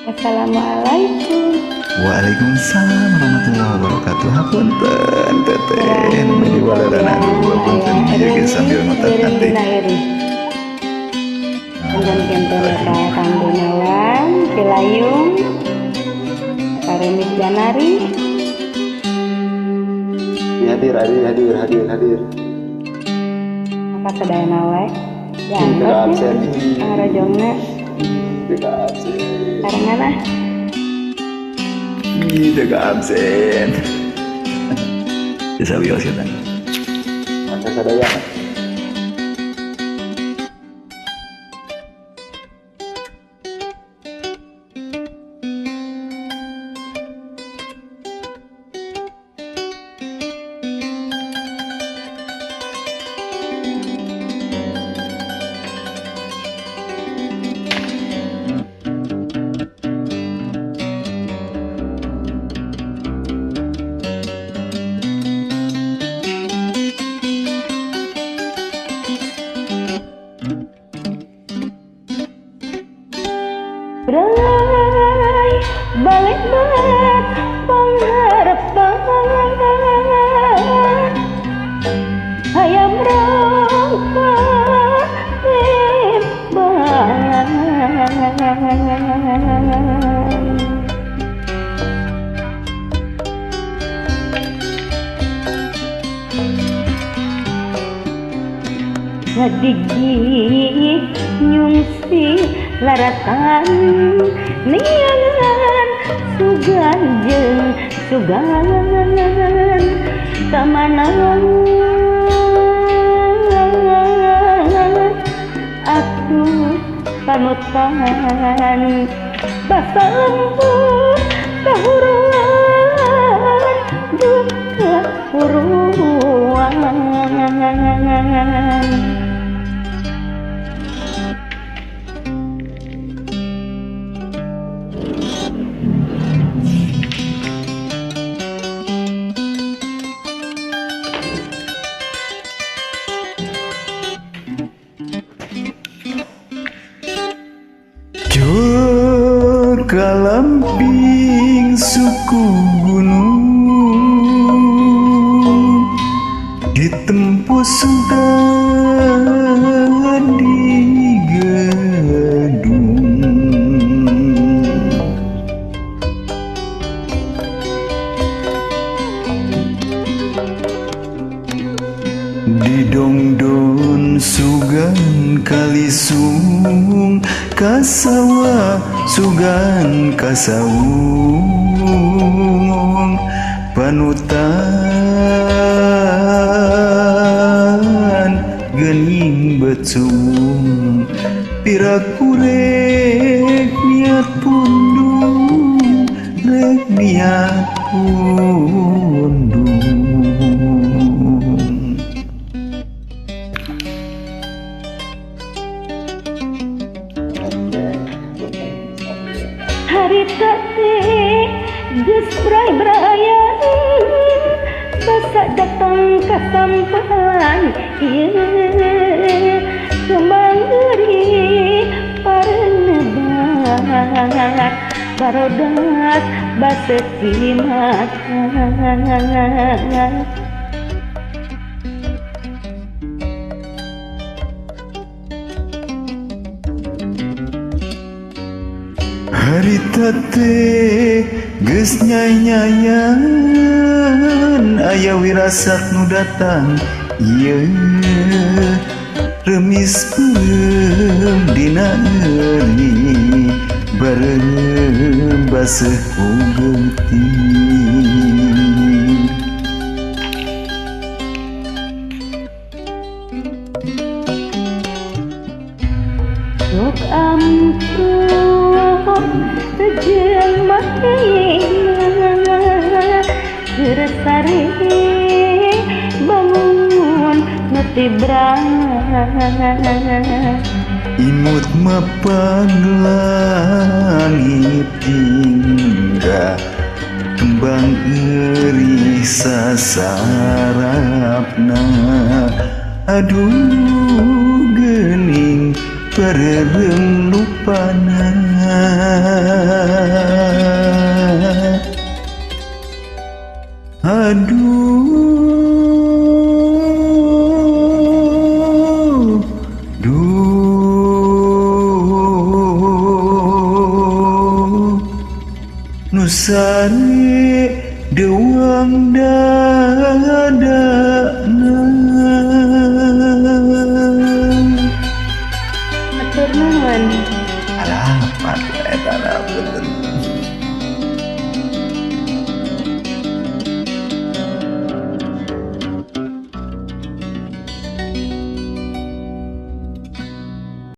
Assalamualaikum. Waalaikumsalam warahmatullahi wabarakatuh. Hapunten, Teteh, nu di walerana. Aduh, hapunten, ieu ge sambil ngotak-atik. Kinten eta Kang Gunawan Pilayung, Karemis Janari. Hadir, hadir, hadir, hadir, hadir. Maka sadayana we. Ya, Teu absen. Pangrojongna. Teu absen. Barengan ah. Ih, teu absen. Bisa wios kita. Mangga sadaya. Bray balik bat pengharapan hayam rangka timbangan. Ngadigig nyungsi laratan niangan sugan jeung sugan kamana atuh panutan basa lembut kahuruan duka huruan. Kalamping suku gunung ditempuh sugan di gedung, di dongdon sugan kalisung kasawa sugan kasaung panutan gening becung piraku rek niat pundung, rek niat pundung. Harita teh geus bray-brayan basa datang kasampan ieu kembang eurik parenebat barodas baseuki mata. Harita teh geus nyai-nyayan aya wirasat nu datang ieu remis peureum dina euri bareureum baseuh ku geuting. Sok ampuh jeung mahina keur sare bangun nu tibra. Imut mapang langit jingga kembang eri sasarapna. Aduh gening Perereng lupana aduh duh nusari dewang